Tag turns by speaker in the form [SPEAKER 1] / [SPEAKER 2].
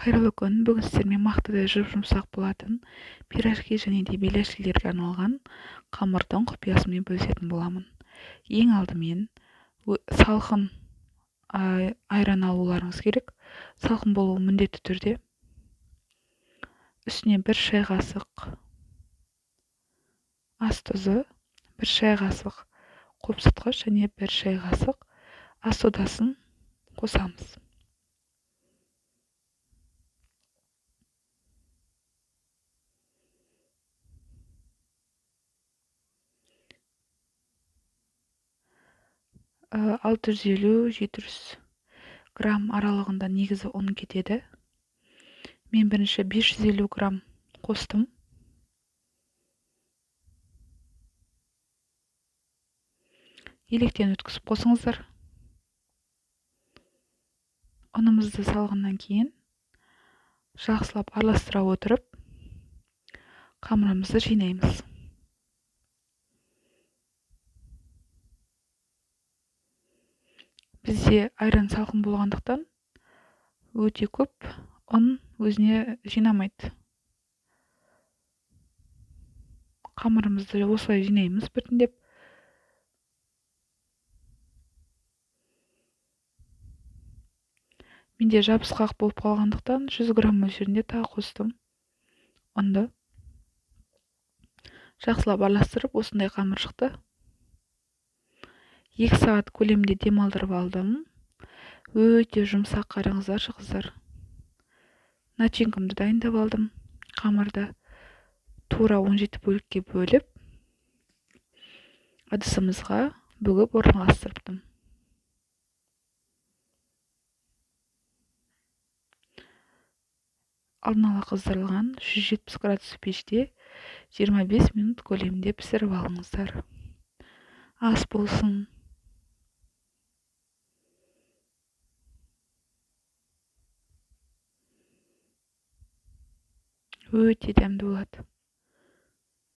[SPEAKER 1] Қайырлы күн. Бүгін сіздермен мақтадай жұп-жұмсақ болатын пирожки және де беляшкилерге арналған қамырдың құпиясымен бөлісетін боламын. Ең алдымен салқын айран алуларыңыз керек. Салқын болуы міндетті түрде. Үстіне 1 шай қасық ас тұзы, 1 шай қасық қопсытқыш және 1 шай қасық ас содасын қосамыз. Алты жүз елу, жеті жүз грамм аралығында негізі ұн кетеді. Мен бірінші 550 грамм қостым. Електен өткізіп қосыңыздар. Ұнымызды салғаннан кейін жақсылап араластыра отырып қамырымызды жинаймыз. Бізде айран салқын болғандықтан өте көп ұн өзіне жинамайды. Қамырымызды осылай жинаймыз біртіндеп. Менде жабысқақ болып қалғандықтан 100 грамм мөлшерінде тағы қостым ұнды. Жақсылап араластырып осындай қамыр шықты. 2 сағат көлемінде демалдырып алдым. Өте жұмсақ, қараңыздаршы қыздар. Начинкамды дайындап алдым. Қамырды тура 17 бөлікке бөліп, ыдысымызға бүгіп орналастырыптым. Алдын ала қыздырылған 170 градус пеште 25 минут көлемінде пісіріп алыңыздар. Ас болсын. Өте дәмді болады.